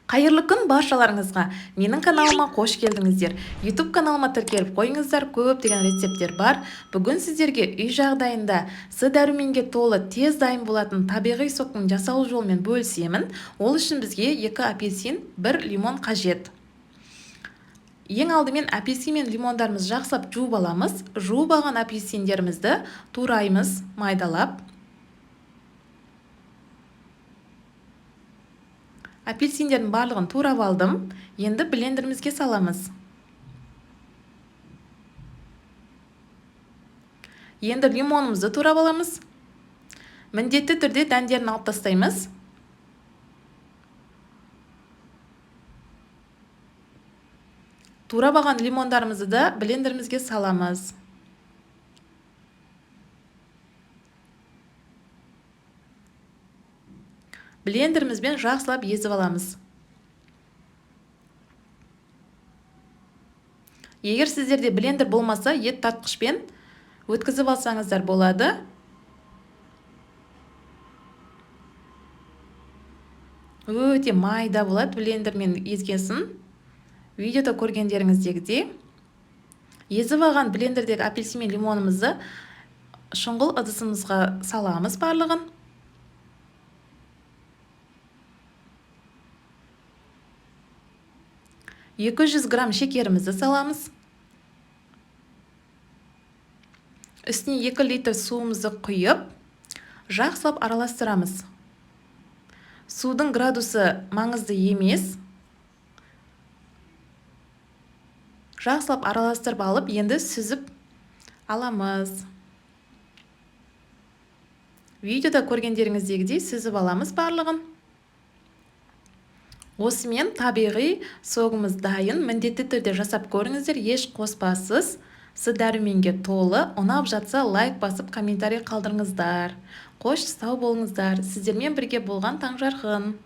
Қайырлы күн баршаларыңызға! Менің каналыма қош келдіңіздер. YouTube каналыма тіркеліп қойыңыздар, көптеген рецепттер бар. Бүгін сіздерге үй жағдайында С дәруменге толы тез дайын болатын табиғи соктың жасалу жолымен бөлісемін. Ол үшін бізге 2 апельсин, 1 лимон қажет. Ең алдымен апельсин мен лимондарымызды жақсылап жуып аламыз. Жуып алған апельсиндерімізді тураймыз, майдалап. Апельсиндердің барлығын турап алдым. Енді блендерімізге саламыз. Енді лимонымызды турап аламыз. Міндетті түрде дәндерін алып тастаймыз. Турап алған лимондарымызды да блендерімізге саламыз. Блендерімізбен жақсылап езіп аламыз. Егер сіздерде блендер болмаса, ет тартқышпен өткізіп алсаңыздар болады. Өте майда болады блендермен езгенсін. Видеода көргендеріңіздегідей. Езіп алған блендердегі апельсин мен лимонымызды шұңғыл ыдысымызға саламыз барлығын. 200 грамм шекерімізді саламыз. Үстіне 2 литр суымызды құйып, жақсылап араластырамыз. Судың градусы маңызды емес. Жақсылап араластырып алып, енді сүзіп аламыз. Видеода көргендеріңіздегідей сүзіп аламыз барлығын. Осымен табиғи согымыз дайын. Міндетті түрде жасап көріңіздер, еш қоспасыз, С дәруменге толы. Ұнап жатса лайк басып комментарий қалдырыңыздар. Қош, сау болыңыздар. Сіздермен бірге болған Таңжарқын.